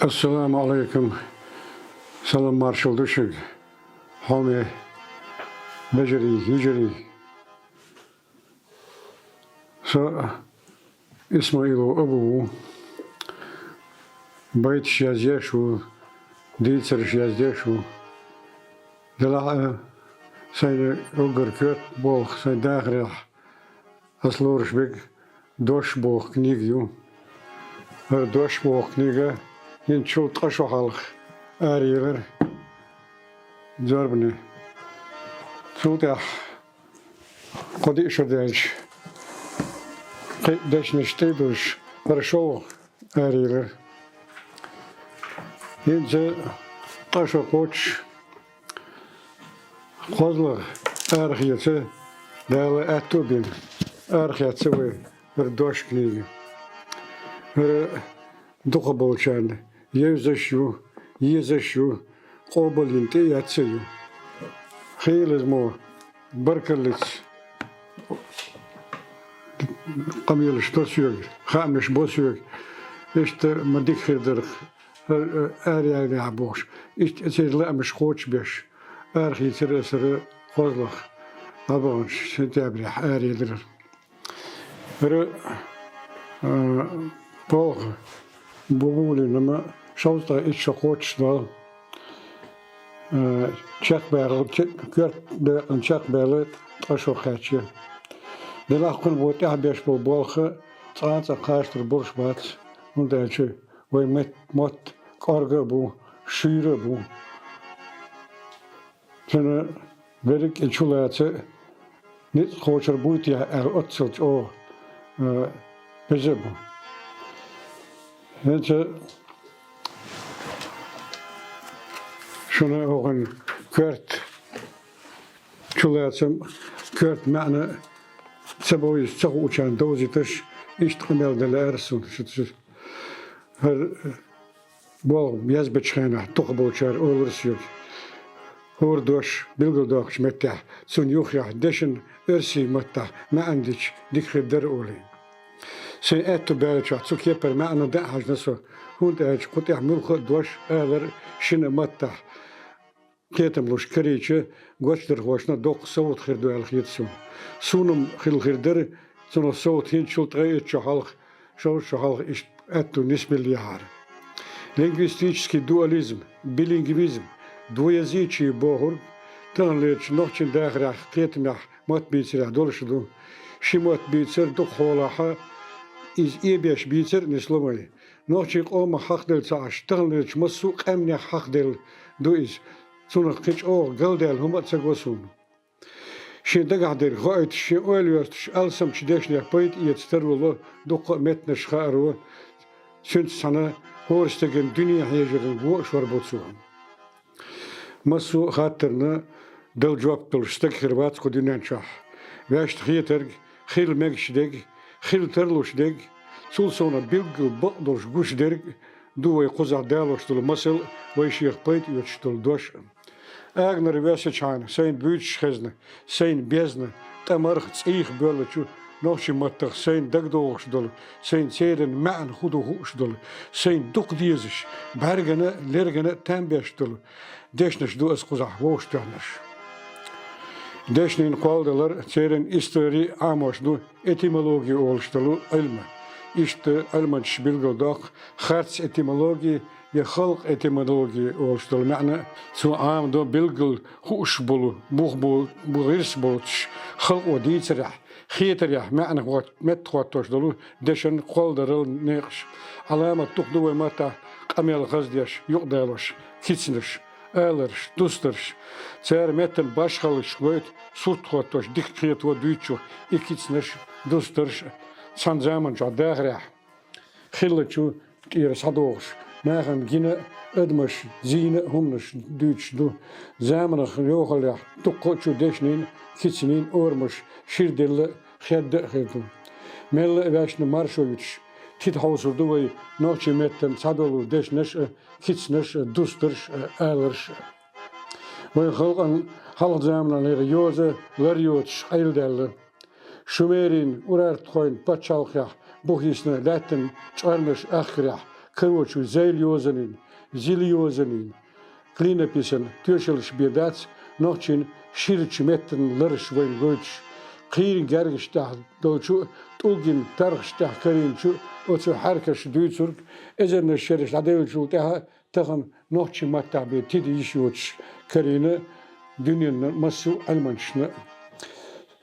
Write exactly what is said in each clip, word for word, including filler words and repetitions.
Ассаламу Ӏалайкум. Салам-маршал ду шуьга, хьоме вежарий, йижарий. Со Исмаилов Абу ву. Байташ язъеш ву, дийцараш язъеш ву. Делахь а, сайн уггар коьрта болх, сайн дахарехь ас лоруш берг «Дош» боху книга ю. ХӀара «Дош» боху книга хӀинцачул ткъа шо хьалха араелира зорбане. Цул тӀаьхьа кхо-диъ шо даьлча, кхин а дешнаш тӀе а дуьллуш, хӀара шолгӀа араелира. ХӀинца ткъа шо кхоччуш, кхозлагӀа арахеца, Дала аьтто а бина, арахецна вай хӀара «Дош» книга. ХӀара дукхахболчарна евзаш ю, езаш ю, къобалйина тӀеэцна ю. Хийла иза мо, баркаллица къамелаш до соьга, хаамаш бо соьга. Иштта ма дика хир дара, хӀара араеллехь бохуш. Иштта церан лаамаш кхочушбеш, арахийцира аса хӀара кхозлагӀа, дӀабаханчу сентябрехь араелира. ХӀара, а, болх бу-, бу-, буьйлина ма, шовзткъе итт шо кхоччуш дол, а, чекхбаьлла, че-, коьрта декъана чекхбаьлла ткъа шо кхаьчна. Делахь кхунна бо тӀаьхьа беш болу болх цкъа а цкъа кхачалур болуш бац, хӀунда аьлча вай мет-, мотт кӀорга а бу, шуьйра а бу. Цуьнан берриг а чулаца ницкъ кхочур буй техьа аьлла, оццул чӀогӀа, а, беза а бу. ХӀинца шуна хӀокхуьнан коьрта чулацам, коьрта маьӀна ца бовзийта ца хуучарна довзийташ, иштта къамел дан лаьара суна. Шу-, шу-, хӀара болх язбечу хенахь дукхахболчара олура соьга, хӀора дош билгалдоккхучу меттехь, цунна юххехь дешан оьрсийн маттахь маьӀна дича дика хир дара олий. Сайн аьтту баьллачохь цу кепара маьӀна дан а хьаьжна со, хӀунда аьлча кху тӀехь муьлхха а дош алар шина маттахь кхетам луш карийча, гочдархошна доккха совгӀат хир ду аьлла хета суна. Суна-м хилла хир дара, цунах совгӀат хӀинцачул ткъе итт шо хьалха, шовзткъа шо хьалха иштта аьтту нисбеллехьара. Лингвистический дуализм, билингвизм, двуязычие бохург таханлерчу нохчийн дахарехь, кхетамехь, мотт бийцарехь долуш ду. Ши мотт бийцар дукха хьолахь иза эбеш бийцар а нисло вай. Нохчийн къомах хьахделла ца Ӏаш, таханлерчу массо а къаьмнех хьахделла ду иза. Цунах кхин чӀогӀа галдаьлла хӀума а ца го суна. Шен дагахь дерг хоуьйтуш, шен ойла йоьстуш, алсамчу дешнех пайда эца таро ло дуккха а меттанаш хааро, цуьнца цхьаьна хӀора стеган дуьне хьежаран го а шорбо цо. Массо а хаттарна дала жоп долуш стаг хир вац кху дуьнен чохь. Ваьшна хетарг, хила мегаш дерг, хила тарлуш дерг, цул совнаха билггал бакъ долуш гуш дерг ду вай кхузахь далош долу масал а, вай шех пайда оьцуш долу дош а. Агнара весачхьана сайна буьйцуш хезна, сайна безна, тӀамарх, цӀийх боьллачу нохчийн маттах сайна дагадогӀуш долу, сайна церан маьӀна хӀун ду хууш долу, сайна дукха дезаш, бӀаьргана а, лергана а там беш долу дешнаш ду аса кхузахь вовшахтоьхнарш. Дешнийн кхолладалар, церан истори Ӏамош ду этимологи олуш долу Ӏилма. Иштта Ӏилманчаш билгалдоккху харц этимологи я халкъ этимологи олуш долу маьӀна. Цо Ӏамадо билггал хууш болу, бух бу-, бу гӀирс боцуш, халкъо дийцарехь, хетарехь маьӀна хӀот-, меттахӀоттош долу дешан кхолладарал некъаш. Ӏаламат дукха ду вай маттахь къамел хаздеш, юкъадалош, кицнаш, аларш, дустарш. Цара меттан башхаллаш гойту, сурт хӀоттош, дика кхето дуьйцучух и кицнаш, дустарш цхьана заманчохь дахарехь хиллачу тӀера схьадогӀуш, нахана гина а, адамаш зийна а хӀуманаш дуьйцуш ду. Заманах йохаллехь дуккха а чу дешнийн, кицнийн орамаш ширделла а, хедда а хир ду. Мелла а ваьшна маршо юьтуш, тида хьовсур ду вай нохчийн меттан цхьадолу дешнаш а, кицнаш а, дустарш а, аларш а. Вайн халкъан хьалха заманан йоза лар йоцуш къайладаьлла. Шумерийн, урартхойн пачхьалкхехь бухийсна лаьттан чкъарнаш ахкарехь карочу зайла йозанийн, зила йозанийн, клинописан тоьшаллаш бен дац нохчийн ширачу меттан лараш вайна гойтуш. Кхийран гергаш тӀехь долчу а, тӀулгин тархаш тӀехь карийначу а оцу хьаьркаша дуьйцург эзарнаш шераш дӀадевллачул тӀаьхьа тахана нохчийн маттахь бен тида йиш йоцуш карийна дуьненан массо а Ӏилманчашна.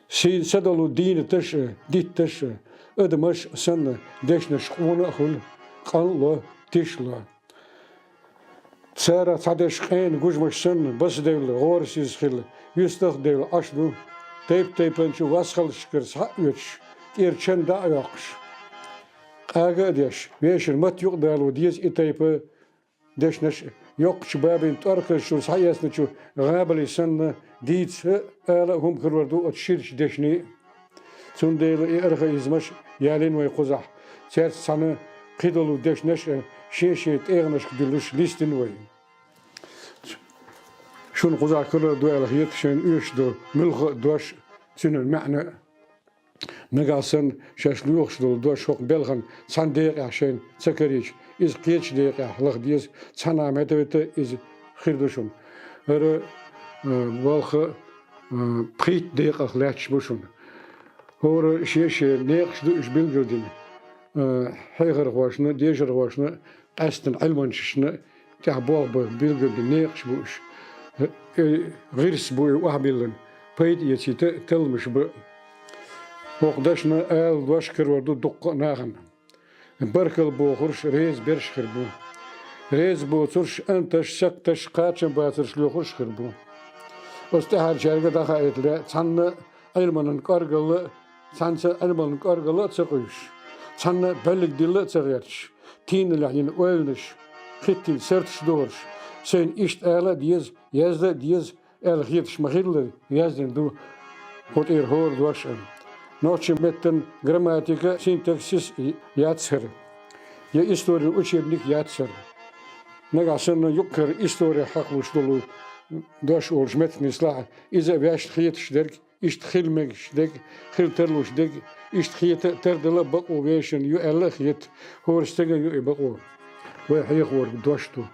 Шайн са долу дийнаташ а, дитташ а, адамаш а санна, дешнаш къона а хуьлу, къанло, тишло. Царах цхьадерш къена гужмаш санна, басадевлла, гӀорасиза хилла, юьстах а девлла Ӏаш ду, тайп-тайпанчу васхаллашкара схьа а оьцуш, тӀера чан дӀа а йоккхуш. Къага а деш, вешан матта юкъадало деза и тайпа дешнаш а. Йоккхачу бабин тӀорказ чуьра схьаэцначу гӀабали санна, дийца а, ала а хӀума хилар ду оцу ширачу дешнийн а. Цундела и архаизмаш ялийна вай кхузахь, цаьрца цхьаьна кхидолу дешнаш а шен-шен тӀегӀанашка дуьллуш листина вай. Шуна кхузахь хилар ду аьлла хета шайна оьшуш долу муьлхха а дош, цуьнан маьӀна а. Нагахь санна шаьш лоьхуш долу дош хӀокху белхан цхьана декъехь шайна ца карийча, иза кхечу декъехь лаха деза, цхьанхьа метта иза хир ду шуна. ХӀара, а, балха, а, пхийтта декъах лаьтташ бу шуна. ХӀора шен-шен некъаш ду уьш билгалдина, а, хьехархошна, дешархошна, къаьсттина Ӏилманчашна тӀехь болх бан билгалдина некъаш бу уьш. Э, гӀирс бу и охьабиллина, пайда эцийта талламаш бан. ХӀокху дашна ала дош карор ду дуккха а нахана. Баркалла бохурш реза берш хир бу. Реза боцурш анташ, сакташ, кхачам бацарш лоьхурш хир бу. Оцу тӀаьхьарчаьрга дӀахаийта лаьа, цхьанна Ӏилманан кӀоргалла а, цхьаьнца Ӏилманан кӀоргалла а ца къуьйсуш, цхьанна бӀаьллиг дилла а ца гӀерташ, тийналехь йина ойланаш, хӀиттийна сарташ дохуш, сайна иштта ала а деза, язда а деза аьлла хеташ ма-хиллара, яздина ду кху тӀера хӀора дош а. Нохчийн меттан грамматика, синтаксис яц хӀара, я историн учебник яц хӀара. Нагахь санна юккъера истори хьакхалуш долу дош олуш меттиг нислахь, иза а ваьшна хеташ дерг, иштта хила мегаш дерг, хила тарлуш дерг, иштта хета а, тардала а бакъо вешан ю аьлла а хета, хӀора стеган ю и бакъо. Вай хьехориг дош ду.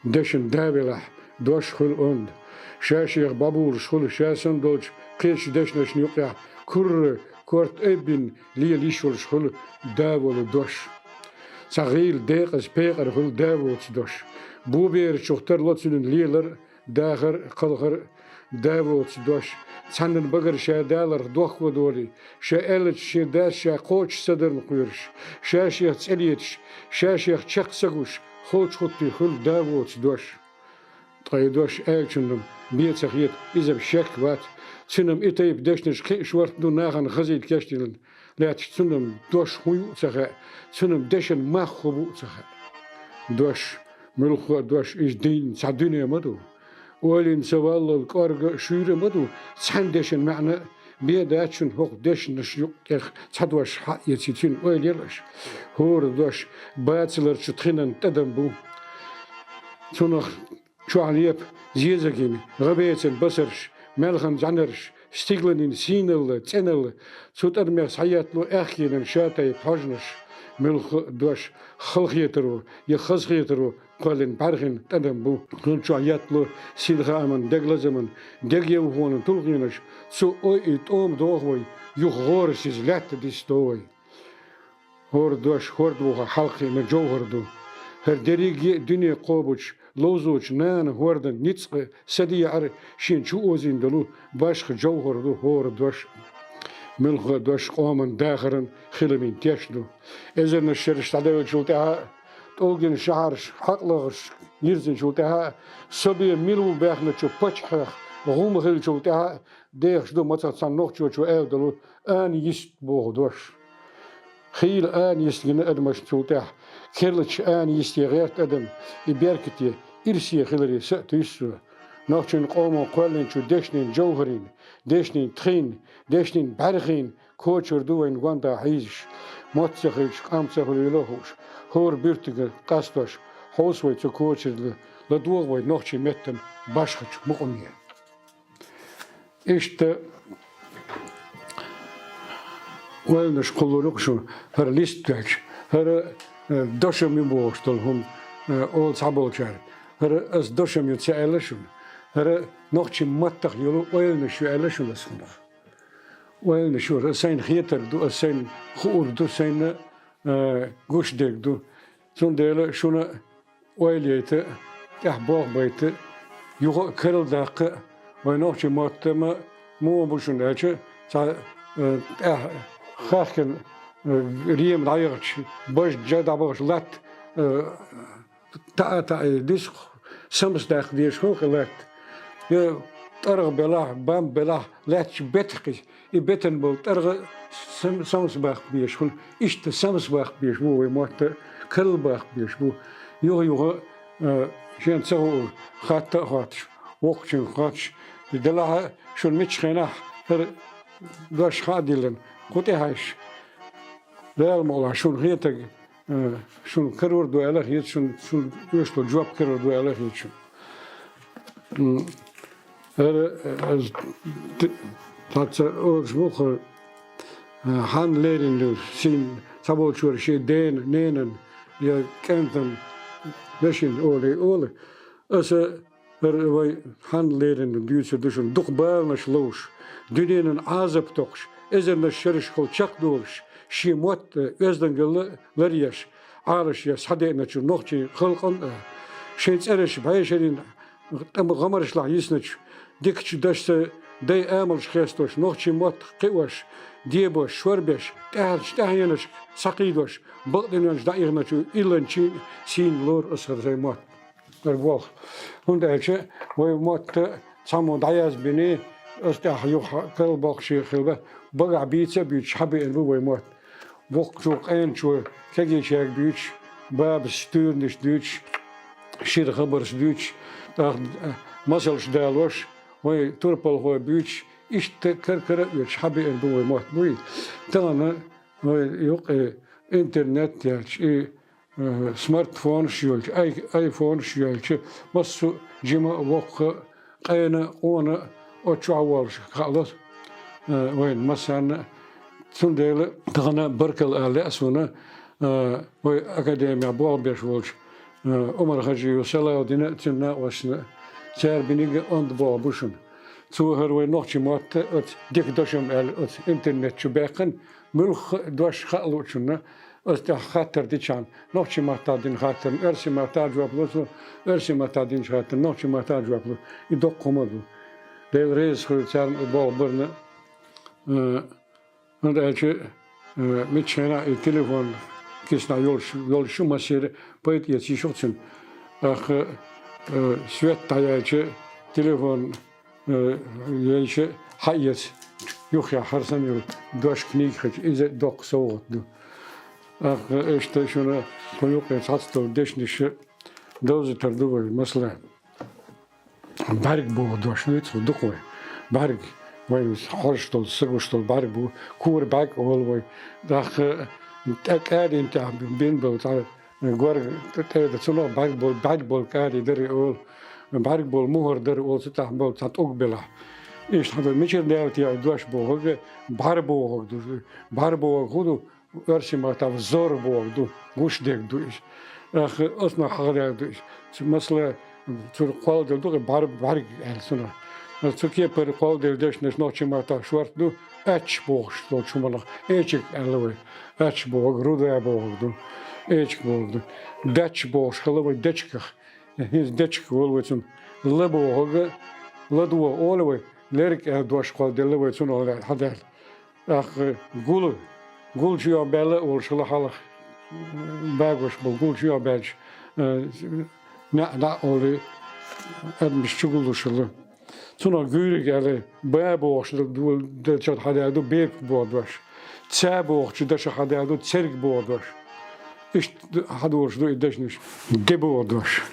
Дешан да велахь, дош хуьлу онда. Ша-шех бӀобулуш хуьлу, ша санна долчу кхечу дешнашна юкъехь курра, корта айбина лела йиш йолуш хуьлу да волу дош. Цхьа гӀийла декъаза пекъар хуьлу да воцу дош. Буберачух тарло цуьнан лелар а, дахар а, кхалхар а, да воцу дош. Цхьаннан багара ша даларх дохко долий, ша аьллачу шен дас ша кхочуш ца дарна кхоьруш, ша-шех цӀе леташ, ша-шех чекх ца гуш, холчу хӀуттий хуьлу да воцу дош. Ткъа и дош аьллачунна бен ца хета, иза-м шек вац. Цуьнан и тайпа дешнаш кхин а шорта ду нахана хазийта кечдина лаьтташ, цуьнан дош хӀун ю а ца хаьа, цуьнан дешан мах хӀун бу а ца хаьа. Дош, муьлхха а дош, иза дийна цхьа дуьне ма ду. Ойлина ца валлал кӀорга а, шуьйра а ма ду цхьана дешан маьӀна а. Бен дац шуна хӀокху дешнаш юкъ тӀех цхьа дош хьаэций, цуьнан ойла ела аша. ХӀора дош бацаларчу тхинан тӀадам бу. Цунах чохь лепа зезагин, гӀабецан басарш, маьлхан зӀаьнарш, стигланин сийналла, цӀеналла, цу тӀадамех схьаеттало аьхкенан шатайпа хьожанаш, муьлхха а дош, халахетаро я хазахетаро кхоьллина бӀаьрхин тӀадам бу. Цунна чохь еттало синхааман, дегалазаман, дегайовхонан тулгӀенаш, цу ой и тӀома доху вай, юха гӀорасиза лаьтта дисдо вай. ХӀора дош хӀордвуха хьалакхиъна жовхӀар ду. ХӀара дерриге а дуьне кхобучу, ловзочу нана хӀордан ницкъ а, садеӀар а шен чу озийна долу башха жовхӀар ду хӀора дош. Муьлхха а дош къоман дахаран, хиламин теш ду. Эзарнаш шераш дӀадевллачул тӀаьхьа а, тӀулгин шахьарш, хьакълагӀарш йирзинчул тӀаьхьа а, со бен мила ву баьхначу паччахьех гӀум хиллачул тӀаьхьа а, дехаш ду мацах цхьана нохчочо аьлла долу: «Ана йист», — боху дош. Хийла ана йист гина адамашна цул тӀаьхьа. Керлачу ана йисте гӀерта адам и беркате, ирсе хиларе са а туьйсу со. Нохчийн къомо кхоьллинчу дешнийн жовхӀарийн, дешнийн тхийн, дешнийн бӀаьрхийн кочар ду вайн гонда хьийзаш. мотт ца хилча, къам ца хуьлийла а хууш, хӀора буьртига къастош, хьовса вай цу кочара, ладогӀа вай нохчийн меттан башхачу мукъаме. Иштта ойланаш кхуллур ю-кх шуна, хӀара лист доьлча, хӀара, э, дошам ю бохуш долу хӀума, э, олу цхьаболчара. ХӀара ас дошам ю ца аьлла шуна. ХӀара нохчийн маттах йолу ойланаш ю аьлла шуна ас хӀунах. Ойланаш ю, ас сайна хетар ду, ас сайна хуур ду, сайна, э, гуш дерг ду. Цундела шуна ойла яйта, тӀехь болх байта, юха а карладаккха, вай нохчийн мотт ма муха бу шуна аьлча, цхьа, э, тӀехь хахкина, э, рема дӀаяхача, бажа жа дӀабахача латта, э, таӀа, таӀа диск самсадаккха дезаш хуьлу-кх и латта. Я тӀаргӀа белахь, бам белахь, лаьтташ бетахь кхин, и бетан болу тӀаргӀа сам-, самсабаккха безаш хуьлу. Иштта самсабаккха безаш бу вай мотт, карлабаккха безаш бу. Юха-юха, а, шена ца хуур хатта а хоттуш, воккхачуьнга хоттуш, и делахь а шуна миччу хенахь хӀара дош хаа диллина, кху тӀехь аш Дала мукъалахь шуна хетаг, э, шуна карор ду аьлла хета, шуна, шуна оьшуш долу жоп карор ду аьлла хета шуна. М, ара, э, аз т-, цхьацца олуш бу хӀара, э, хьанна лерина ду, сийна цхьаболчара шен дена, ненан я кӀентан вешин олий олу. Аса ХӀара вай хьанна лерина дуьйцур ду шуна, дукха баланаш ловш, дуьненан Ӏазап токхуш, эзарнаш шерашкахула чекхдолуш, шен мотт а, оьздангалла а ларъеш, Ӏалашъеш схьадеъначу нохчийн халкъана а, шайн цӀераш бӀешерийн тӀама гӀамарашлахь йисначу, дикачу дашца дай амалш хестош, нохчийн мотт кхиош, дебош, шорбеш, тӀаьхьарчу тӀаьхьенашка схьакхийдош, бакъдинарш дӀаихначу илланчийн сийна лору аса хӀара сайн мотт. ХӀара болх. ХӀунда аьлча вай мотт цхьаммо дӀаязбиний, аса тӀехь юха карла боккхуш хилла, багахь бийца а буьйцуш, хьабеана бу вай мотт. Воккхачо, къеначо кегийчаьрга буьйцуш, бабас туьйранаш дуьйцуш, шира хабарш дуьйцуш, тӀаккха масалш далош, вай турпалхой буьйцуш, иштта кар-кара а оьцуш, хьабеана бу вай мотт буй. Тахана вай юкъе интернет яьлча, и э, смартфонаш йолчу, ай-, айфонаш йолчу, массо а жима а, воккха а, къена а, къона а оцу чохь волуш хаало, э, вайна массарна а. Цундела тахана баркалла ала лаьа суна, э, вай академехь болх беш волчу, э, Умар-Хьаьжиев Салаудина а, цуьнан накъосташна а. Цара бинарг а онда болх бу шуна. Цо хӀара вай нохчийн мотт оцу дика дошам аьлла оцу интернет чу баьккхина, муьлхха а дош хаа луучунна, аса тӀехь хаттар дичахьана, нохчийн маттахь дина хаттарна оьрсийн маттахь жоп ло цо, оьрсийн маттахь динчу хаттарна нохчийн маттахь жоп ло. И доккха хӀума а ду. Дела реза хуьлда царна и болх барна. Э, хӀунда аьлча, э, миччахьана и телефон киснахь йолуш, йолуш ю массеран, пайда эца йиш ю-кх цуьнан. ТӀаккха, э, свет дӀаяьлча, телефон э, яйча хьаэца, юххехь хӀара санна йолу дош, книга хилча, иза доккха совгӀат ду. ТӀаккха иштта шуна кху юкъе цхьацца долу дешнаш довзийтур ду вай, масала, бӀаьрг боху дош дуьйцу дукха вай. БӀаьрг, вай хьожуш долу, са гуш долу бӀаьрг бу, кора бӀаьрг олу вай. ТӀаккха тӀе кӀадин тӀехь бина болу цхьа Горга тӀе-, тӀеда цунах бӀаьрг болу, бӀаьрг болу кӀади дара олу, бӀаьрг болу мухӀар дара олу, цу тӀехь болу цхьа тӀулг белахь. Иштта хьан ду, мичара даьлла те и дош бохург, бӀаьрг бохург ду. БӀаьрг бохург хӀун ду? Оьрсийн маттахь взор бохург ду, гуш дерг ду иза. Ах, оцунах хьахадаьлла ду иза. Цу, масала, цуьнан кхолладелла ду, бӀаьрг, бӀаьрг аьлла цунах. Цу кепара кхолладелла дешнаш нохчийн маттахь шорта ду, аьчча бохуш долчу хӀуманах, эчиг аьлла вай. Аьчча бохург, руда бохург ду, эчиг бохург ду. Даьчча бохуш хилла вай дечигах. ХӀинца дечиг олу вай цунах. Ла бохург, ладогӀа олу вай, лерг аьлла дош кхолладелла вай цунах хьадаьлла. ТӀаккха гул, гул чу йохбаьлла а волуш хилла хьалха, багош болу гул чу йохбаьлча, э, неӀ-неӀ олий, адамаш чу гуллуш хилла. Цунах гуьйриг аьлла, ба бохучу ду-, ду-, дашах хьадаьлла ду бепиг боху дош. Ца бохучу дашах хьадаьлла ду церг боху дош. Иштта хьадолуш ду и дешнаш. Де боху дош.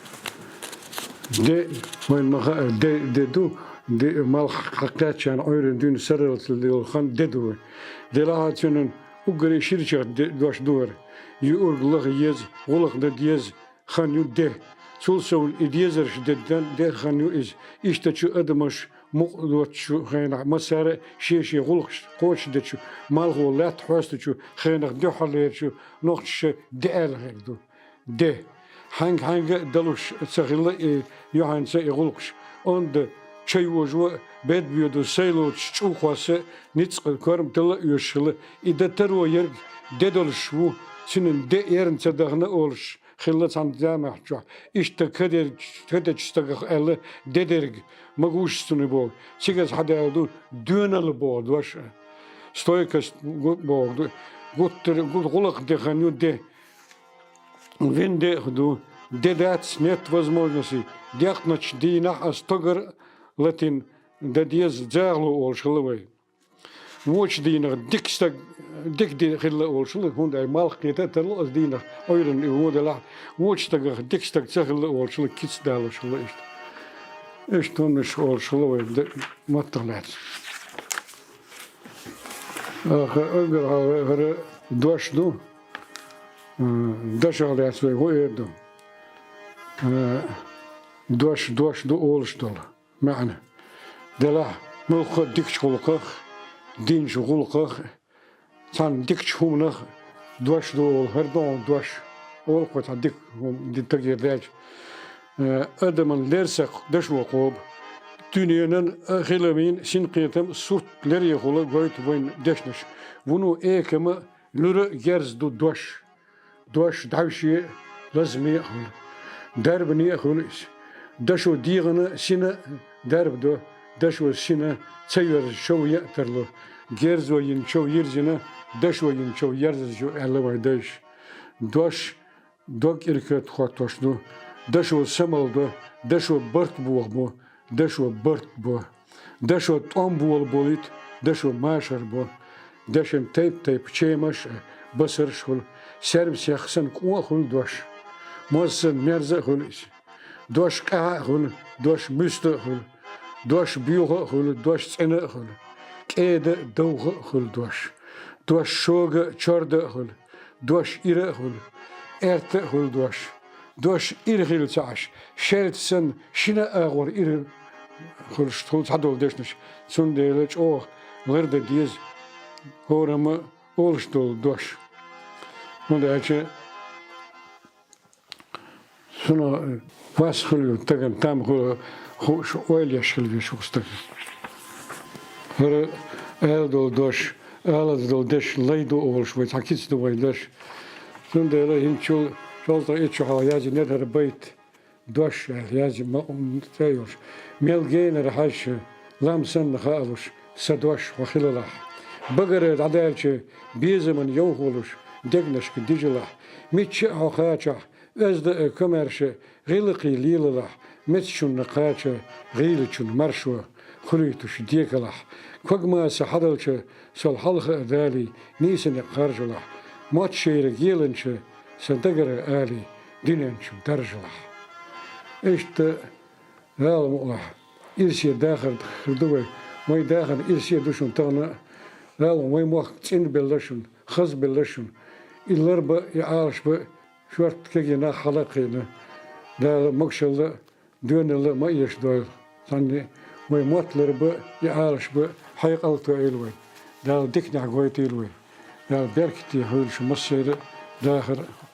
Де, вайн ма хаьа, де, де ду, де, малх хьакхаьччана Ӏуьйранна дуьйна сарралц йолу хан де ду вай. Делахь а цуьнан Уггаре ширача де-, дош ду хӀара. Юург лаха еза, гӀулакх дан деза хан ю де. Цул совгӀа и дезараш де дан де хан ю иза. Иштта чу адамаш мукъа доцучу хенахь, массара а шен-шен гӀулакхаш кхочушдечу, малхо лаьтта хьоьстучу хенахь дуьххьарлерчу нохчаша де аьлла хир ду. Де. Хьаьнга-хьаьнга а далуш ца хилла и юьхьанца и гӀулакхаш. Онда чайожо а, бед боьду сайлоцуш чӀу кхосса а, ницкъ корматалла а оьшуш хилла. И де таро ерг де долуш ву, цуьнан де эрна ца дахана олуш хилла цхьана заманчохь. Иштта кадерг-, кадечу стагах аьлла, де дерг, магуш цунна боху. Цигаза хьадаьлла ду доьналла боху дош а. Стойкость гу-, боху ду. Гуттар-, гу-, гӀулакх де хан ю де. Вин деха ду, де дац, нет возможности. Декъначу дийнахь а стогар латин дан деза загӀало олуш хилла вай. Вочу дийнахь дика стаг, дика де хилла олуш хилла, хӀунда аьлча малх кхета а тарло аса дийнахь, Ӏуьйранна и вон делахь, вочу стагах дика стаг ца хилла олуш хилла, кица далош хилла иштта. Иштта хӀуманаш олуш хилла вай де-, маттах лаьцна. Аха, уггар хьалха хӀара дош ду, м, дашах лаьцна вай хӀун эр ду? М, дош, дош ду олуш долу маьӀна. Делахь, муьлхха а дикачу гӀуллакхах, динчу гӀуллакхах, цхьана дикачу хӀуманах дош ду олу, хӀара ду хьуна дош, олу кхо цхьа дика хӀума, ди тагера даьлча. Э, адаман лерсакх дашо кхобу. Дуьненан а, хиламийн синкхетам сурт лерехула гойту вайн дешнаш. Вуно экама, луьра а герз ду дош. Дош дӀаьвше а, лазаме а хуьлу. Дарбане а хуьлу иза. Дашо дегӀана сина а дарба до, дашо сина ца йоьрзу чов ян а тарло. Герзо йина чов йирзина, дашо йина чов ерзаза ю аьлла вайн дайша. Дош дог кӀиркат хӀоттош ду, дашо самалдо, дашо барт бохабо, дашо барт бо. Дашо тӀом болаболуьйту, дашо машар бо. Дешан тайп-тайпа чемаш а, басарш а хуьлу, сермсех санна къон а хуьлу дош. Моз санна мерза а хуьлу иза. Дош къаьхьа а хуьлу, дош муьста а хуьлу, дош боьха а хуьлу, дош цӀена а хуьлу, кӀеда а, довха а хуьлу дош. Дош шога а, чорда а хуьлу, дош ира а хуьлу, аьрта а хуьлу дош. Дош ира хилла ца Ӏаш, шаьлта санна шина а агӀор ира хуьлуш, хуьлу цхьадолу дешнаш. Цундела чӀогӀа лардан деза хӀорамма олуш долу дош. ХӀунда аьлча шуна вас хуьлу стагана, там хуьлу, хууш, ойла еш хила веза хӀокху стагана. ХӀара ала долу дош, алаза долу деш лай ду олуш вай, цхьа кица ду вай дош. Цундела хӀинцачул шовзткъе итт шо хьалха яздинера хӀара байт, дош аьлла язйина ма-, м, цӀе йолуш. Мел генара хьаьжча, лам санна хаалуш, сан дош хьо хилалахь. Багара дӀадаьлча, безаман йовхо луш, дегнашка дижалахь. Мичча а хьо кхачахь, оьзда а, комаьрша, гӀиллакхе лелалахь, мецачунна кхача, гӀийлачун маршо хуьлуьйтуш декалахь. Когамаса хьадалча, сол хьалха а далий, нийса некъ харжалахь. Мотт шайра геланча, сан дагара алий, дуьнен чу даржалахь. Иштта, Дала мукъалахь, ирсе дахар хир ду вай. Вайн дахарна ирсе ду шуна тахана. Дала вайн мохк цӀинбелла шуна, хазбелла шуна. И ларба а, и Ӏалашба а шорта кегий нах хьала а кхиъна. Дала могушалла а, доьналла а ма эшадойла. Цхьанне вайн мотт ларба а, и Ӏалашба а хьекъал а тоийла вайн. Дала диканехь гойтийла вай. Дала беркате хуьлда шу массеран а дахар а.